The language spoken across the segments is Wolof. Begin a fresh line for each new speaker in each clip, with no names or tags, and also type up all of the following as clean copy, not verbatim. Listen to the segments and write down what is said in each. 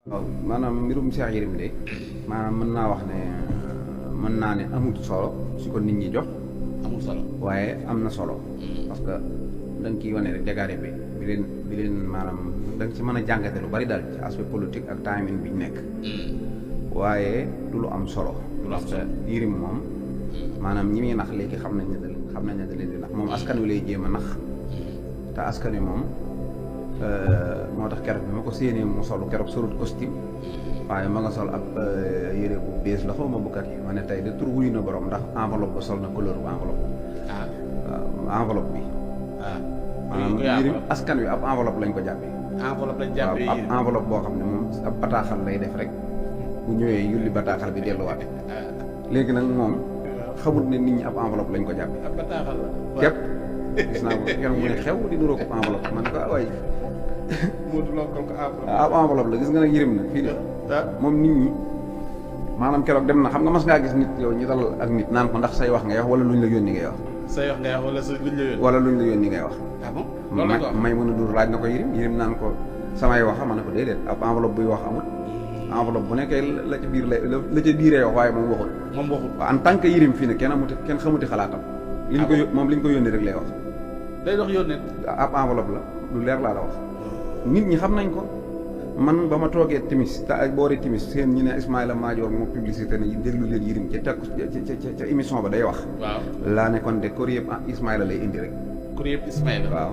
waaw maanaam mbirum Cheikh Yérim de maanaam mën naa wax ne mën naa ne amul solo su ko nit ñi jox.
amul solo
waaye am na solo. parce que da nga ciy wane rek dégaare bi leen maanaam da nga ci mën a jàngate lu bari daal ci aspect politique ak timing bi ñu nekk. waaye du lu am solo. parce que Yérim moom maanaam ñi muy nax léegi xam nañ ne da leen di nax moom askan wi lay jéem a nax te askan wi moom. moo tax keroog bi ma ko séenee mu sol keroog solut costume waaye ma nga sol ab yére bu bees la xaw ma bu kat yi ma ne tey de tur wuyu na borom ndax enveloppe ba sol na couleur bu enveloppe. waaw enveloppe bi. maanaam Yérim askan wi ab enveloppe lañ ko jàppee.
enveloppe lañ jàppee
waaw ab enveloppe boo xam ne moom ab bataaxal lay def rek bu ñëwee yulli bataaxal bi delluwaat. léegi nag moom xamut ne nit ñi ab enveloppe lañ ko jàppee.
ab bataaxal la
képp gis naa ko keroog mu ne xew di nuroo ko enveloppe man ko waay. enveloppe la gis nga nag Yérim na fii de moom nit ñi maanaam keroog dem na xam nga mas ngaa gis nit yow ñu dal ak nit naan ko ndax say wax ngay wax wala luñ la yónni ngay wax.
say wax ngay wax
wala luñ la yónni ngay wax.
ah bon loolu la ko wax
may mën a dur laaj na ko Yérim naan ko samay wax ma ne ko déedéet ab enveloppe buy wax amul. enveloppe bu nekkee la ca biir la ca biiree wax waaye moom waxul.
moom waxul
waaw en tant que Yérim fii ne kenn xamuti xalaatam. liñ ko yónni rek lay wax.
day dox yónnee.
ab enveloppe la lu leer laa la wax. nit ñi xam nañ ko man ba ma toogee timis te ak boori timis seen ñi ne Ismaïla Madior moo publicité ne déglu leen Yérim ca émission ba day wax.
waaw
laa ne kon de courrier Ismaïla lay indi rek.
courrier Ismaïla
waaw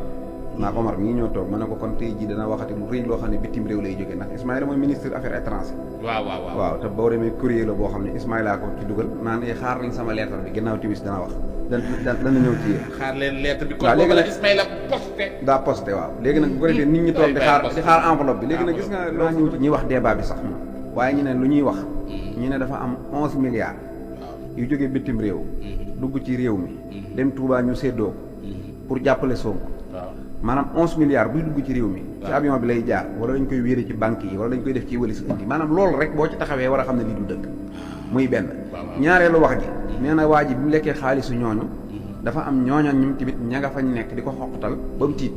naa Omar mii ñoo toog ma ne ko kon tey jii dana waxati lu rëy loo xam ne bitim réew lay jógee ndax Ismaïla mooy ministre affaires étrangères. waaw te boo demee courrier la boo xam ne Ismaïla ko ci dugal naan xaar nañ sama lettre bi ginnaaw timis dana wax. dana ñëw ci yéen.
xaar leen lettre bi.
waaw léegi nag
Ismaïla posté.
daa posté waaw léegi nag bu ko defee nit ñi toog di xaar enveloppe bi léegi nag gis nga laa ñëw ci ñuy wax débat bi sax moom waaye ñu ne lu ñuy wax ñu ne dafa am 11 milliards yu jógee bitim réew dugg ci réew mi dem Touba ñu séddoo pour jàppale Sonko maanaam 11 milliards buy dugg ci réew mi ci avion bi lay jaar wala dañ koy wéere ci banque yi wala dañ koy def ci wëlis indi maanaam loolu rek boo ci taxawee war a xam ne lii du dëgg muy benn ñaareelu wax ji nee na waa ji bi mu lekkee xaalisu ñooñu dafa am ñooña ñum tamit ña nga fañ nekk di ko xoqatal ba mu tiit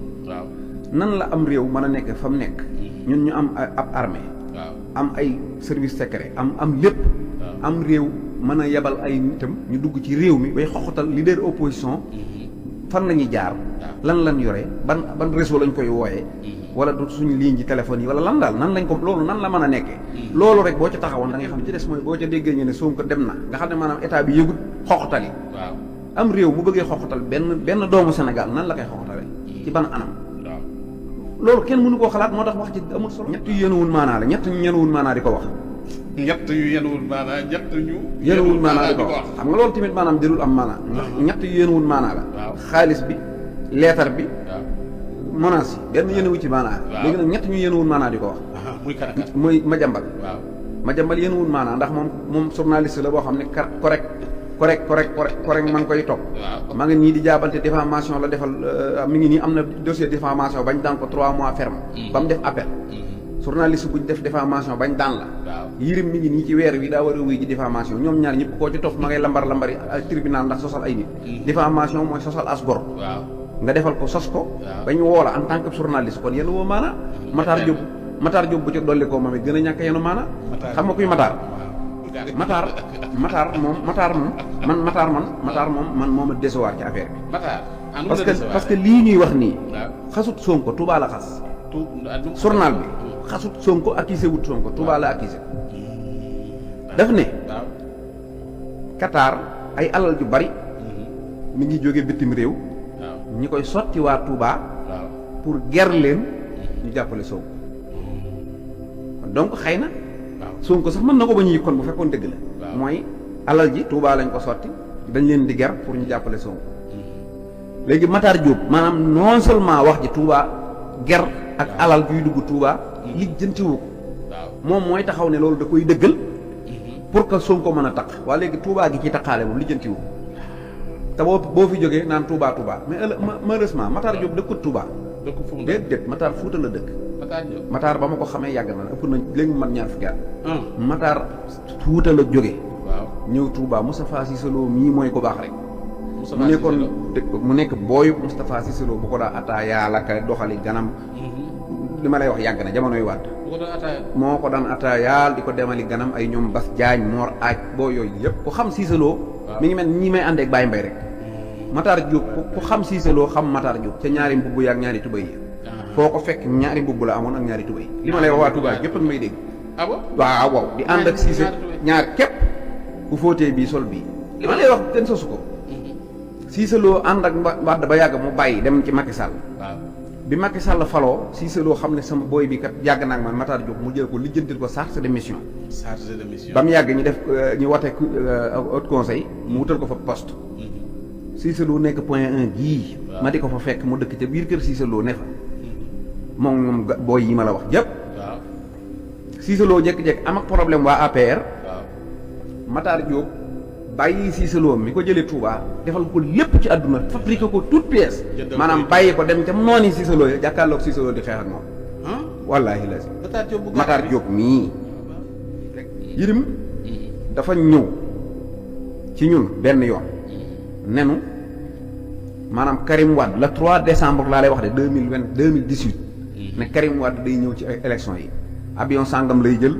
nan la am réew mën a nekk fa mu nekk ñun ñu am ab armée am ay service secret am lépp am réew mën a yebal ay nitam ñu dugg ci réew mi bay xoqatal leader opposition fan la ñuy jaar lan yore ban réseau lañ koy wooyee wala du suñu ligne ci téléphone yi wala lan daal nan lañ ko loolu nan la mën a nekkee loolu rek boo ci taxawoon da ngay xam ci des mooy boo ca déggee ñu ne Sonko dem na nga xam ne maanaam état bi yëgut xoqatal yi am réew mu bëggee xoqatal benn doomu Sénégal nan la koy xoqatale ci ban anam loolu kenn mënu koo xalaat moo tax wax ci amul solo ñett yu yenuwul maanaa la ñett ñu yenuwul maanaa di ko wax
ñett yu yenuwul maanaa
yenuwul maanaa di ko wax xam nga loolu tamit maanaam jëlul am maanaa ndax ñett yu yenuwul maanaa la xaalis bi leetar bi menace yi benn yenuwu ci maanaa léegi nag ñett ñu yenuwul maanaa di ko wax muy Madiambal yenuwul maanaa ndax moom journaliste la boo xam ne correct ma ngi koy topp ma ngi nii di jaabante diffamation la defal mi ngi nii am na dossier diffamation bañ daan ko 3 mois ferme ba mu def appel journaliste buñ def diffamation bañ daan la Yérim mi ngi nii ci weer wi daa war a wéy ji diffamation ñoom ñaar ñëpp koo ci topp ma ngay lambari tribunal ndax sosal ay nit diffamation mooy sosal as gor nga defal ko sos ko bañ woo la en tant que journaliste kon yéen woo maana Matar Diop bu ci dolli ko moom it gën a ñàkk yenu maana xam nga kuy Matar man moo ma décevoir ci affaire bi parce que lii ñuy wax nii xasut Sonko Touba la xas journal bi xasut Sonko accusé wut Sonko Touba la accusé daf ne Qatar ay alal ju bari mi ngi jóge bitim réew ñi koy sotti waa Touba pour ger leen ñu jàppale Sonko donc xëy na Sonko sax mën na ko ba ñuy kon bu fekkoon dëgg la mooy alal ji Touba lañ ko sotti dañ leen di ger pour ñu jàppale Sonko léegi Matar Diop maanaam non seulement wax ji Touba ger ak alal juy dugg Touba lijjantiwu ko moom mooy taxaw ne loolu da koy dëggal pour que Sonko mën a taq waa léegi Touba gi ci taqaale moom lijjantiwu ko te boo fi jógee naan Touba mais malheureusement Matar Diop dëkkut Touba déedéet Matar Fuuta la dëkk Matar ba ma ko xamee yàgg na ëpp na léegi mu mat ñaar fukki at Matar Fuuta la jóge ñëw Touba Moustapha Cissé Lo mii mooy ko baax rek mu nekk booyu Moustapha Cissé Lo bu ko daa ataa yàlla ka doxali ganam li ma lay wax yàgg na jamonoy Wàdd
bu ko doon ataaya.
moo ko daan ataayaal di ko demali ganam ay ñoom Bas Jaañ Mor Aaj boo yooyu yëpp ku xam Cissé Lo mi ngi mel ñi may àndeek Baye Mbay rek Matar Diop ku xam Cissé Lo xam Matar Diop ca ñaari mbubb yaak ñaari tubay yi foo ko fekk ñaari mbubb la amoon ak ñaari tubay li ma lay wax waa Touba gépp ak may dégg
ah bon
waaw waaw di ànd ak Cissé ñaar képp bu fóotee bii sol bii li ma lay wax kenn sosu ko Cissé Lo ànd ak Wàdd ba yàgg mu bàyyi dem ci Macky Sall
waaw
bi Macky Sall faloo Cissé Lo xam ne sama booy bi kat yàgg naa ak man Matar Diop mu jël ko lijjantil ko chargé de mission
chargé de mission.
ba mu yàgg ñu def ñu wote haut conseil mu wutal ko fa poste Cissé Lo nekk point 1 gii ma di ko fa fekk mu dëkk ca biir kër Cissé Lo ne fa moom booy yi ma la wax yëpp
waaw
Cissé Lo jékki-jékki am ak problème waa APR
waaw
Matar Diop bàyyi Cissé Lo mi ko jëlee Touba defal ko lépp ci àdduna fabriqué ko toute pièce maanaam bàyyi ko dem ca nooni Cissé Lo ya jàkkaarloog Cissé Lo di xeex ak moom wallaahi la si Matar Diop mii Yirim dafa ñëw ci ñun benn yoon nenu maanaam Karim Wade le 3 décembre laa lay wax de 2018 ne Karim Wade day ñëw ci ay élection yi avion sàngam lay jël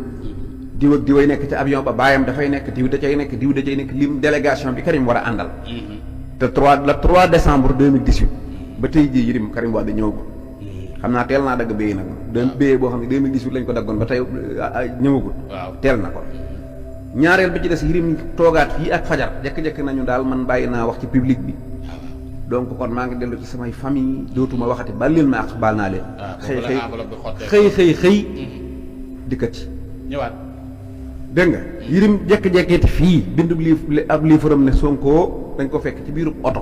diw ak diway nekk ci avion ba baayam dafay nekk diw da cay nekk lim délégation bi Karim war a àndal te le 3 décembre 2018 ba tey jii Yirim Karim Wade ñëwagul xam naa teel naa dagg béy nag béy boo xam ne 2018 lañ ko daggoon ba tey ñëwagul teel na ko ñaareel bi ci des Yirim toogaat fii ak fajar jekk-jekk nañu daal man bàyyi naa wax ci public bi donc kon maa ngi dellu ci samay famille dootuma waxati baal leen ma ak baal naa leen xëy dikkat ci
ñëwaat
dégg nga Yirim jekk-jekkiti fii bindub ab liifaram ne Sonko dañ ko fekk ci biirub oto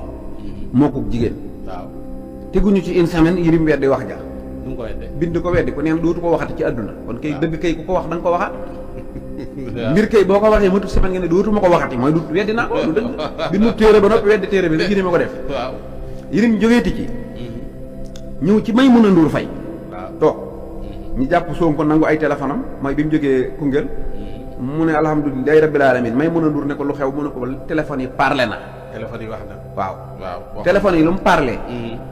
moo ko jigéen
waaw
teguñu ci une semaine Yirim weddi wax ja
nu mu ko weddee
bind ko weddi ko neen dootu ko waxati ci àdduna kon kay dëgg kay ku ko wax da nga ko waxaat mbir kay boo ko waxee matu semaine nga ne dootuma ko waxati mooy du weddi naa ko du dëgg bindu téere ba noppi weddi téere bi rek Yirim a ko def
waaw
Yirim jógeeti ci ñëw ci Maïmouna Ndour Faye
waaw
toog ñu jàpp Sonko nangu ay téléphone am mooy bi mu jógee Koungheul mu ne alhamdulilahi rabbil alamin Maïmouna Ndour ne ko lu xew mu ne ko téléphone yi parlé na
téléphone yi wax na
waaw
waaw
téléphone yi lu mu parlé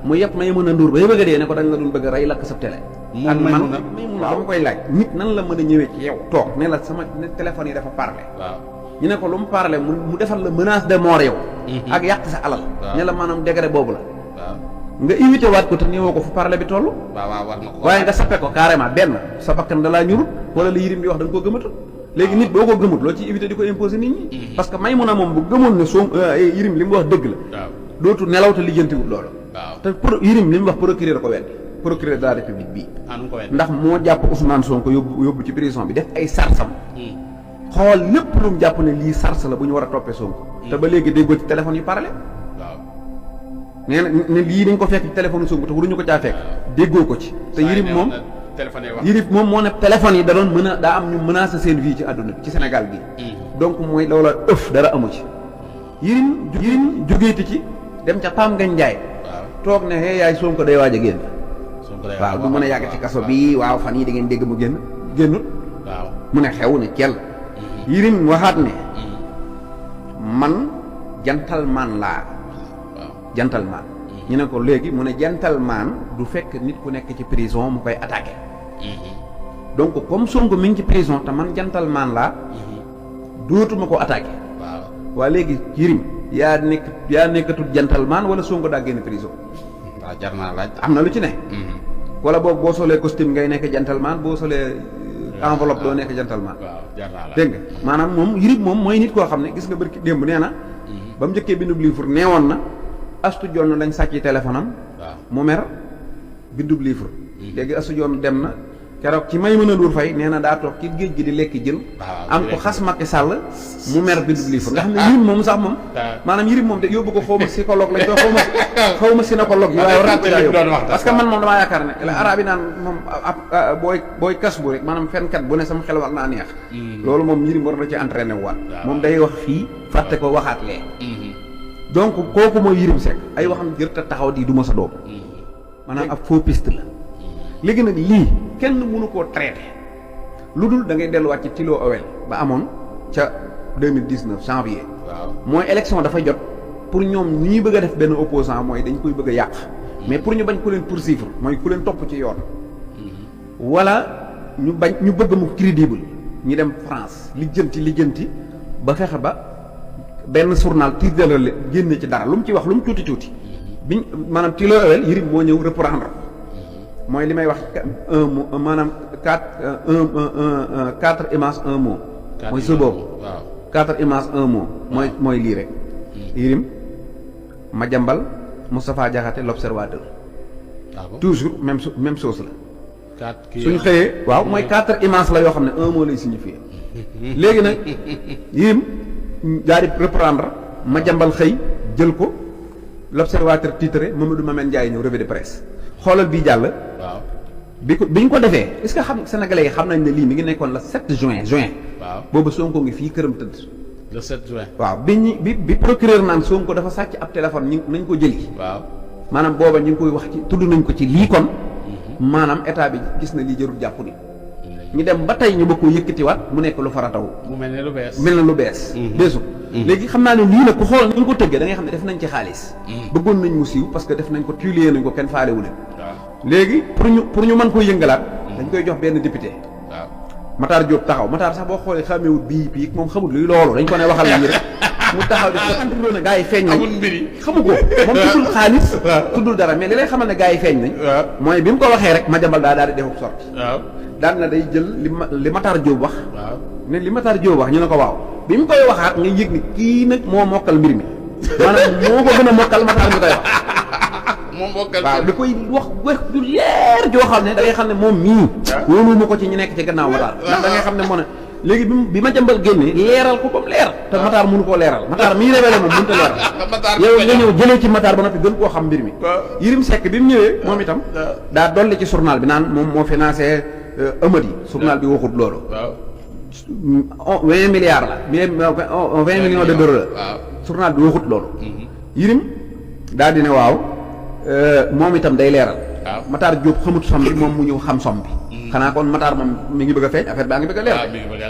mu yëpp Maïmouna Ndour ba bëgg a dee ne ko dañ la doon bëgg a rey lakk sa télé ak man Maïmouna dama koy laaj nit nan la mën a ñëwee ci yow toog ne la sama téléphone yi dafa parlé
waaw
ñu ne ko lu mu parlé mu defal la menace de mort yow ak yàq sa alal ne la maanaam degré boobu la
waaw
nga invité waat ko te néewoo ko fu parlé bi toll
waaw war na ko
waaye nga sappe ko carrément benn sa bakkan da laa ñurut wala la Yirim di wax da nga koo gëmatul léegi nit boo ko gëmut loo ci éviter di ko imposer nit ñi parce que Maïmouna moom bu gëmoon ne Yirim li mu wax dëgg la dootu nelaw te lijjantiwut loolu te Yirim li mu wax procureur ko weddi procureur de la république bii ndax moo jàpp Ousmane Sonko yóbbu ci prison bi def ay sarsam xool lépp lu mu jàpp ne lii sars la bu ñu war a toppee Sonko te ba léegi déggoo ci téléphone yu parlé nee na ne lii dañ ko fekk ci téléphone Sonko te waruñu ko caa fekk déggoo ko ci te Yirim moom moo ne téléphone yi da doon mën a daa am ñu menacer seen vie ci àdduna bi ci Sénégal gi donc mooy loola dara amu ci Yirim jógeeti ci dem ca Pam Ngagne Ndiaye toog ne hey yaay Sonko day waaj a génn waaw du mën a yàgg ci kaso bi waaw fan yi da ngeen dégg mu génnut mu ne xew ne cell Yirim waxaat ne man gentleman laa gentleman ñu ne ko léegi mu ne gentleman du fekk nit ku nekk ci prison mu koy attaqué donc comme Sonko mi ngi ci prison te man gentleman laa dootuma ko attaqué waa léegi Yirim yaa nekkatul gentleman wala Sonko daa génn prison
waaw jar naa laaj
am na lu ci ne wala boog boo solee costume ngay nekk gentleman boo solee enveloppe doo nekk gentleman dégg nga maanaam moom Yirim moom mooy nit koo xam ne gis nga bërki démb nee na ba mu njëkkee bindub livre neewoon na Astu Jonn lañ sàcc téléphone am mu mer bindub livre léegi Astu Jonn dem na keroog ci Maïmouna Ndour Faye nee na daa toog ci géej gi di lekk jën am ko xas Macky Sall mu mer bindub livre nga xam ne Yirim moom sax moom maanaam Yirim moom de yóbbu ko xaw ma psychologue lañ ko xaw ma gynécologue yi waaye war ko daa yóbbu parce que man moom damaa yaakaar ne la arab yi naan moom ab booy kas bu rek maanaam fenkat bu ne sama xel war naa neex loolu moom Yirim war na ci entraîné waat moom day wax fii fàtte ko waxaat lee donc kooku mooy Yirim Seck ay waxam jër te taxaw di du ma sa doom maanaam ab faux piste la léegi nag lii kenn mënu koo traité lu dul da ngay delluwaat ci Tilo Owel ba amoon ca 2019 janvier mooy élection dafa jot pour ñoom ni ñuy bëgg a def benn opposant mooy dañ koy bëgg a yàq mais pour ñu bañ ku leen poursuivre mooy ku leen topp ci yoon wala ñu bañ ñu bëgg mu crédible ñu dem France lijjanti ba fexe ba benn journal titre la génne ci dara lu mu ci wax lu mu tuuti biñ maanaam ci loo ewel Yërim moo ñëw reprendre mooy li may wax un mot maanaam quatre images un mot. mooy su boobu.
waaw
4 images un mot. mooy lii rek. Yërim Madiambal Moustapha Diakhaté l'observateur. toujours même chose la. suñ xëyee waaw mooy 4 images la yoo xam ne un mot lay signifier. léegi nag Yërim daal di reprendre Madiambal xëy jël ko l'observateur titré Mamadou Mamène Ndiaye ñëw revue de presse xoolal bii jàll.
waaw
bi ñu ko defee est-ce que xam sénégalais yi xam nañ ne lii mi ngi nekkoon le 7 juin.
waaw
boobu Sonko ngi fii këram tëdd.
le 7 juin.
waaw bi procureur naan Sonko dafa sàcc ab téléphone nañ ko jëli.
waaw
maanaam booba ñu ngi koy wax ci tudd nañ ko ci lii kon. maanaam état bi gis na lii jarul jàpp ni ñu dem ba tey ñu bëgg koo yëkkatiwaat mu nekk lu farataw.
mu mel ne lu bees.
mel na lu bees. beesu léegi xam naa ne lii nag ku xool ni ñu ko tëggee da ngay xam ne def nañ ci xaalis. bëggoon nañ mu siiw parce que def nañ ko tuilee nañ ko kenn faalewu leen. léegi pour ñu mën koy yëngalaat. dañ koy jox benn député.
waaw
Matar Diop taxaw Matar sax boo xoolee xàmmeewut bii moom xamul luy loolu dañ ko ne waxal lii rek mu taxaw di ko contrôlé ne gars yi feeñ nañ.
amul mbiri
xamu ko moom tuddul xaalis. tuddul dara mais li lay xamal ne gars yi feeñ nañ. mooy bi mu ko waxee rek Madiambal daal di defub sorti.
waaw
daan na day jël li Matar Diop wax.
waaw
ne li Matar Diop wax ñu ne ko waaw bi mu koy waxaat nga yëg ni kii nag moo mokkal mbir mi maanaam moo ko gën a mokkal Matar mi koy wax.
moom bokkal
waaw di koy wax ju leer joo xam ne da ngay xam ne moom mii. wóolu ma ko ci ñu nekk ci gannaaw Matar. ndax da ngay xam ne moo ne léegi bi Madiambal génnee leeral ko comme leer. te Matar mënu koo leeral Matar mii révélé moom mënut a leeral. yow nga ñëw jëlee ci Matar ba noppi gën koo xam mbir mi. Yërim Seck bi mu ñëwee moom itam. daa dolli ci journal bi naan moom moo financé Amady journal bi waxut loolu.
waaw
20 milliards la. 20 millions de dollars la.
waaw
journal bi waxut loolu. Yërim daal di ne waaw moom itam day leeral.
waaw
Matar Diop xamut som bi moom mu ñëw xam som bi. xanaa kon Matar moom mi ngi bëgg a feeñ affaire baa ngi bëgg a leer.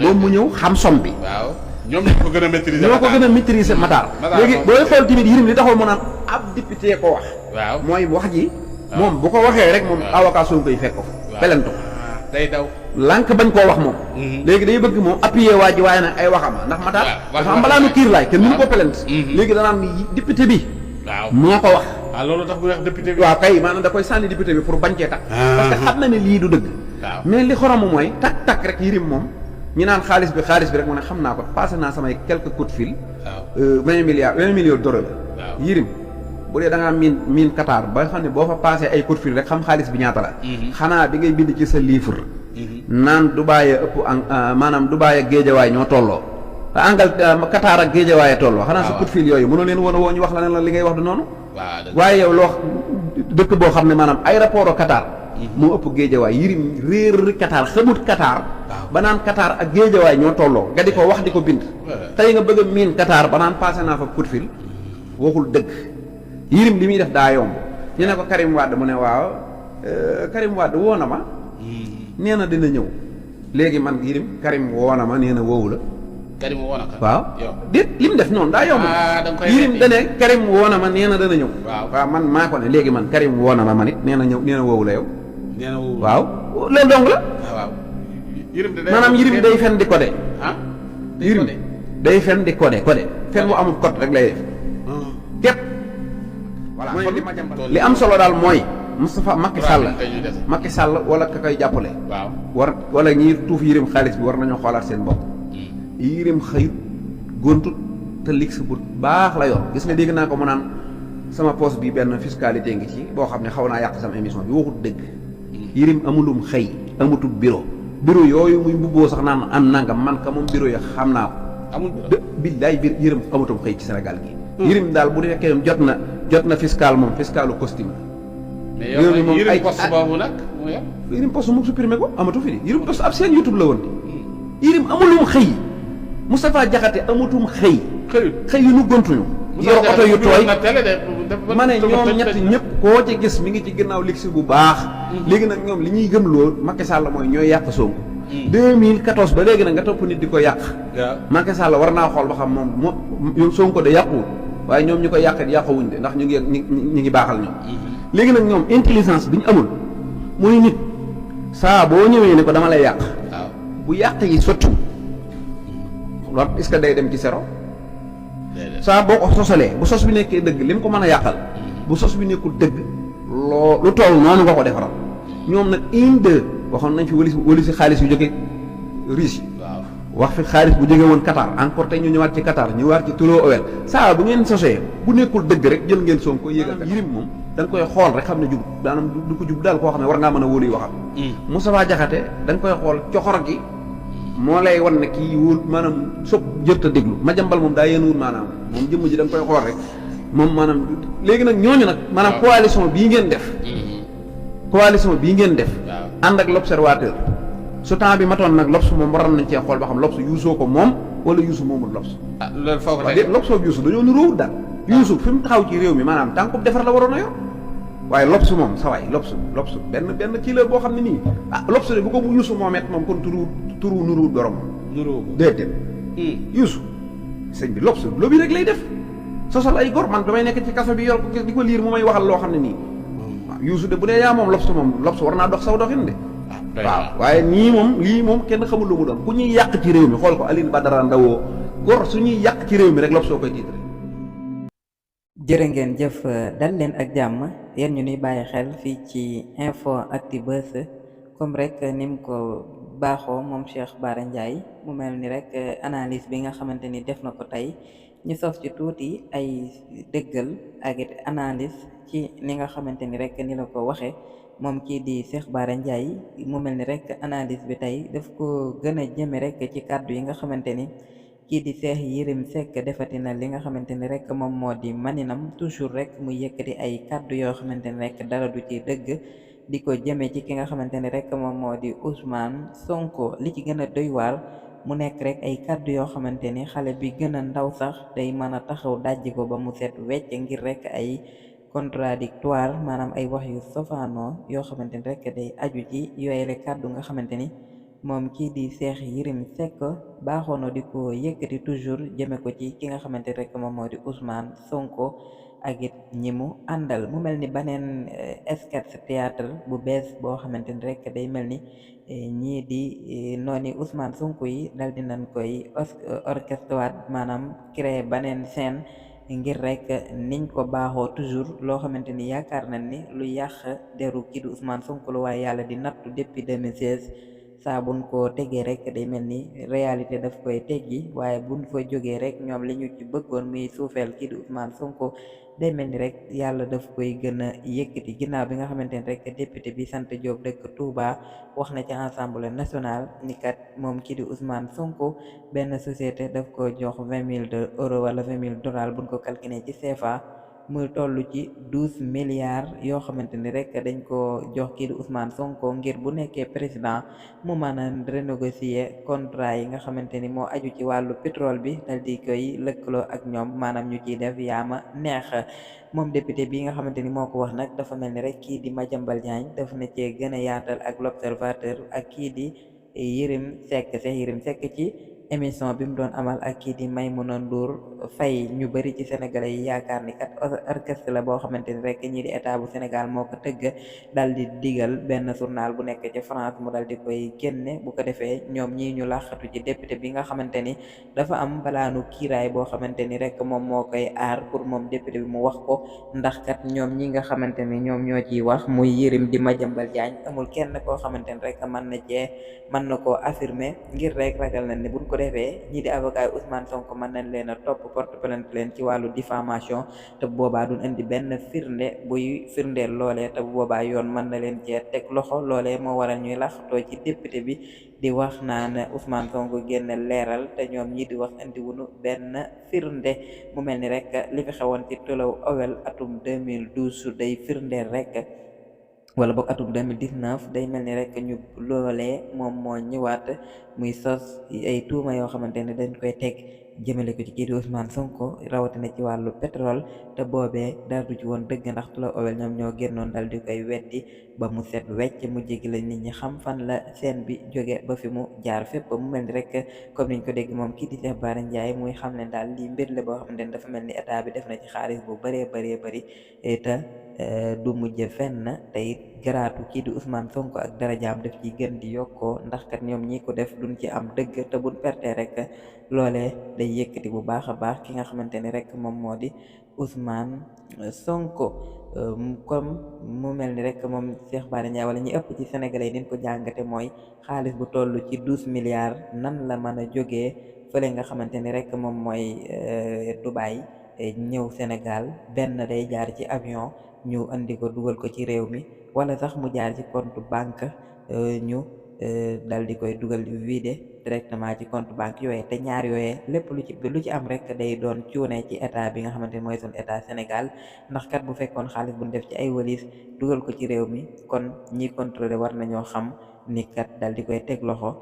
moom mu ñëw xam som bi.
waaw ñoom ñoo ko gën a maîtriser.
ñoo ko gën a maîtriser Matar. léegi booy xool tamit Yërim li taxaw mu naan ab député ko wax.
waaw
mooy wax ji. moom bu ko waxee rek moom avocat Sonko koy fekk ko fa. pelento
day daw.
lànk bañ koo wax moom. léegi day bëgg moom appuyer waa ji waaye nag ay waxama ndax Matar. dafa am balaanu kiir laay kenn mënu ko pelent. léegi danaan député bi.
waaw
moo ko wax.
waaw loolu tax mu wax député bi.
waaw kay maanaam da koy sànni député bi pour bañ cee takk. parce que xam na ne lii du dëgg. mais li xoromu mooy takk rek Yërim moom ñu naan xaalis bi rek mu ne xam naa ko passé naa samay quelques coups de fil. waaw 20 millions d'euros la. waaw Yërim bu dee da ngaa miin Qatar ba xam ne boo fa passé ay coups de fil rek xam xaalis bi ñaata la. xanaa bi ngay bind ci sa livre. naan Dubaay ëpp maanaam Dubaay ak Géejawaay ñoo tolloo. Qatar ak Géejawaay tolloo. xanaa sa coup de fil yooyu mënoo leen woon a woo ñu wax la ne la li ngay wax du noonu. waaye yow loo dëkk boo xam ne maanaam aéroport u Qatar. moo ëpp Géejawaay Yërim réer Qatar xamut Qatar. ba naan Qatar ak Géejawaay ñoo tolloo nga di ko wax di ko bind. tey nga bëgg a miin Qatar ba naan passé naa fa coup de fil waxul dëgg Yërim li muy def daa yomb ñu ne ko Karim Wade mu ne waaw Karim Wade woo na ma. nee na dina ñëw léegi man Yërim Karim woo na ma nee na woowu la.
Karim woo na ko.
waaw déet li mu def noonu daa yomb. Yërim da ne Karim woo na ma nee na dana ñëw. waaw man maa ko ne léegi man Karim woo na ma man it nee na ñëw nee na woowu la yow.
nee na woowu
waaw loolu dong la.
waaw
maanaam Yërim day fen di codé.
Yërim
day fen di codé fen bu amul code rek lay def. képp. voilà li am solo daal mooy. Moustapha Macky Sall wala ka koy jàppale. war wala ñi tuuf Yërim xaalis bi war nañoo xoolaat seen bopp. Yërim xëyut gontut te ligg bu baax la yor gis nga dégg naa ko mu naan sama poste bi benn fiscalité ngi ci boo xam ne xaw naa yàq sama émission bi waxut dëgg. Yërim amulum xëy amutul bureau yooyu muy mbubboo sax naan am nangam man ka moom bureau ya xam naa ko. amul billaay Yërim amatum xëy ci Sénégal gi. Yërim daal bu fekkee jot na fiscal moom fiscalu costume.
mais yow Yërim poste boobu nag
Yërim poste mu supprimé ko amatu fi Yërim poste ab seen YouTube la woon. Yërim amulum xëy. Moustapha Diakhaté amatum xëy. xëy yu nu gontuñu. yor oto yu tooy ma ne ñoom ñett ñëpp koo ci gis mi ngi ci gannaaw ligsi bu baax. léegi nag ñoom li ñuy gëm lool Macky Sall mooy ñooy yàq Sonko. 2014 ba léegi nag nga topp nit di ko yàq. Macky Sall war naa xool ba xam moom Sonko de yàquwul waaye ñoom ñu koy yàq yàquwuñ de ndax ñu ngi baaxal ñoom. léegi nag ñoom intelligence bi ñu amul mooy nit saa boo ñëwee ne ko dama lay yàq
waaw
bu yàq yi sottiwul loolu est-ce que day dem ci zéro saa boo ko sosalee bu sos bi nekkee dëgg li mu ko mën a yàqal bu sos bi nekkul dëgg lu toll noonu nga ko defaral ñoom nag waxoon nañ fi wëli si xaalis yu jóge Russie wax fi xaalis bu jóge woon Qatar encore tey ñu ñëwaat ci Qatar ñëwaat ci Tullow Oil saa bu ngeen sosee bu nekkul dëgg rek jël ngeen Sonko yéegal Yirim moom da nga koy xool rek xam ne jub daanam du ko jub daal koo xam ne war ngaa mën a wóolu yi waxam Moustapha Diakhaté da nga koy xool coxor gi moo lay wan ne kii wóol maanaam sob jërta déglu Madiambal moom daa yéen wul maanaam moom jëmm ji da nga koy xool rek moom maanaam léegi nag ñooñu nag maanaam coalition bii ngeen def ànd ak l'observateur su temps bi matoon nag L'Obs moom waroon nañ cee xool ba xam L'Obs yuusoo ko moom wala yuusu moomul L'Obs
loolu foo ko
teg L'Obs ak yuusu dañoo niroowut daal yuusu fi mu taxaw ci réew mi maanaam tànkub defar la waroon a yor waaye L'Obs moom sa waay L'Obs benn kii la boo xam ne nii L'Obs de bu ko yuusu moom et moom kon turu nuruwut borom déedéet yuusu sëñ bi L'Obs lobby rek lay def sosal ay gor man damay nekk ci kaso bi yor ko di ko liir mu may waxal loo xam ne nii waaw yuusu de bu dee yaa moom L'Obs war naa dox saw doxin de waaw waaye nii moom lii moom kenn xamul lu mu doon ku ñuy yàq ci réew mi xool ko Aline Badara Ndao gor su ñuy yàq ci réew mi rek L'Obs soo koy tiitre.
jërë ngeen jëf dal leen ak jàmm yéen ñu nuy bàyyi xel fii ci info Actubuzz comme rek ni mu ko baaxoo moom Cheikh Bara Ndiaye mu mel ni rek analyse bi nga xamante ni def na ko tey ñu sof ci tuuti ay dëggal ak it analyse ci ni nga xamante ni rek ni la ko waxee. moom kii di Cheikh Bara Ndiaye mu mel ni rek analyse bi tey daf ko gën a jëme rek ci kàddu yi nga xamante ni kii di Cheikh Yérim Seck defati na li nga xamante ni rek moom moo di maninam toujours rek mu yëkkati ay kàddu yoo xamante ni rek dara du ci dëgg di ko jëme ci ki nga xamante ni rek moom moo di Ousmane Sonko li ci gën a doy waar mu nekk rek ay kàddu yoo xamante ni xale bi gën a ndaw sax day mën a taxaw dajji ko ba mu set wecc ngir rek ay contradictoire maanaam ay wax yu sofaanoo yoo xamante ni rek day aju ci yooyele kàddu nga xamante ni moom kii di Cheikh Yérim Seck baaxoona di ko yëkkati toujours jëme ko ci ki nga xamante ni rek moom moo di Ousmane Sonko ak it ñi mu àndal mu mel ni beneen sketch théâtre bu bees boo xamante ni rek day mel ni ñii di nooni Ousmane Sonko yi dal dinañ koy orchestre maanaam créer beneen scène ngir rek niñ ko baaxoo toujours loo xamante ni yaakaar nañ ni lu yàq deru kii di Ousmane Sonko lu waaye yàlla di nattu depuis 2016 saa buñ ko tegee rek day mel ni réalité daf koy teggi waaye buñ fa jógee rek ñoom li ñu ci bëggoon muy suufeel kii di Ousmane Sonko day mel ni rek yàlla daf koy gën a yëkkati ginnaaw bi nga xamante ni rek député bi sant Diop dëkk Touba wax na ci Assemblée nationale ni kat moom kii di Ousmane Sonko benn société daf ko jox 20 000 euros wala 20 000 dollars buñ ko calculé ci CFA muy toll ci 12 milliards yoo xamante ni rek dañ ko jox kii di Ousmane Sonko ngir bu nekkee président mu mën a renégocier contrat yi nga xamante ni moo aju ci wàllu pétrole bi dal di koy lëkkaloo ak ñoom maanaam ñu ciy def yaama neex moom député bi nga xamante ni moo ko wax nag dafa mel ni rek kii di Madiambal Diagne daf na cee gën a yaatal ak l'observateur ak kii di Yérim Seck Cheikh Yérim Seck ci émission bi mu doon amal ak kii di Maïmouna Ndour Faye ñu bëri ci sénégalais yi yaakaar ni kat orchestre la boo xamante ni rek ñii di état bu Sénégal moo ko tëgg dal di digal benn journal bu nekk ci France mu dal di koy génne bu ko defee ñoom ñii ñu làqatu ci député bi nga xamante ni dafa am balaanu kiiraay boo xamante ni rek moom moo koy aar pour moom député bi mu wax ko ndax kat ñoom ñi nga xamante ni ñoom ñoo ciy wax muy Yérim di Madiambal Diagne amul kenn koo xamante ni rek mën na koo affirmer ngir rek ragal na ni buñ ko defee ñii di avocat Ousmane Sonko mën nañ leen a topp porte plainte leen ci wàllu diffamation te bu boobaa duñ indi benn firnde buy firndeel loolee te bu boobaa yoon mën na leen cee teg loxo loolee moo waral ñuy laxatoo ci député bi di wax naan Ousmane Sonko génn leeral te ñoom ñii di wax indi wuñu benn firnde mu mel ni rek li fi xewoon ci Tullow Oil atum 2012 day firndeel rek wala boog atum 2019 day mel ni rek ñu loolee moom moo ñëwaat muy sos ay tuuma yoo xamante ne dañ koy teg jëmale ko ci kii di Ousmane Sonko rawatina ci wàllu pétrole te boobee dara du ci woon dëgg ndax Tullow Oil ñoom ñoo génnoon dal di koy weddi ba mu set wecc mu jéggi la nit ñi xam fan la seen bi jóge ba fi mu jaar fépp mu mel ni rek comme niñ ko dégg moom kii di Cheikh Bara Ndiaye muy xam ne daal lii mbir la boo xamante ne dafa mel ni état bi def na ci xaalis bu bëree bëri te du mujj fenn te it garaatu kii di Ousmane Sonko ak darajaam daf ciy gën di yokkoo ndax kat ñoom ñi ko def duñ ci am dëgg te buñ perte rek loolee day yëkkati bu baax a baax ki nga xamante ni rek moom moo di Ousmane Sonko. comme mu mel ni rek moom Cheikh Bara Ndiaye wala ñi ëpp ci sénégalais yi niñ ko jàngate mooy xaalis bu toll ci 12 milliards nan la mën a jógee fële nga xamante ni rek moom mooy Dubaï ñëw Sénégal benn day jaar ci avion ñu andi ko dugal ko ci réew mi wala sax mu jaar ci compte banque ñu dal di koy dugal vidé directement ci compte banque yooyee te ñaar yooyee lépp lu ci am rek day doon cuune ci état bi nga xamante ni mooy suñu état Sénégal ndax kat bu fekkoon xaalis bu ñu def ci ay walis dugal ko ci réew mi kon ñi contrôlé war nañoo xam ni kat dal di koy teg loxo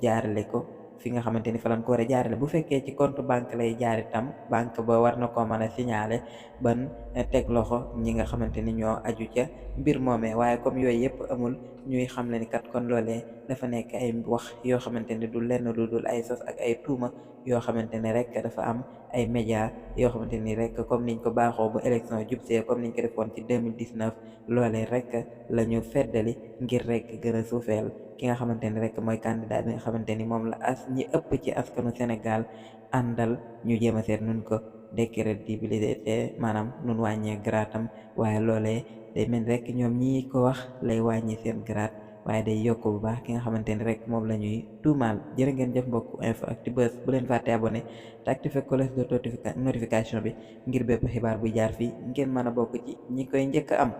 jaarale ko fi nga xamante ni fa lañ ko war a jaarale bu fekkee ci compte banque lay jaar itam banque ba war na koo mën a signalé ban teg loxo ñi nga xamante ni ñoo aju ca mbir moomee waaye comme yooyu yëpp amul ñuy xam ne ni kat kon loolee dafa nekk ay wax yoo xamante ni du lenn lu dul ay sos ak ay tuuma yoo xamante ni rek dafa am ay média yoo xamante ni rek comme niñ ko baaxoo bu élection jubsee comme niñ ko defoon ci 2019 loolee rek la ñu feddali ngir rek gën a suufeel ki nga xamante ni rek mooy candidat bi nga xamante ni moom la ñi ëpp ci askanu Sénégal àndal ñu jéem a seet nun ko décrédibilité maanaam nun wàññee garaatam waaye loolee day mel rek ñoom ñi ko wax lay wàññi seen garaat waaye day yokk bu baax ki nga xamante ni rek moom la ñuy tuumaal. jërë ngeen jëf mbokku InfoActu Buzz bu leen fàtte abonné te activé cloche de notification bi ngir bépp xibaar bu jaar fii ngeen mën a bokk ci ñi koy njëkk a am.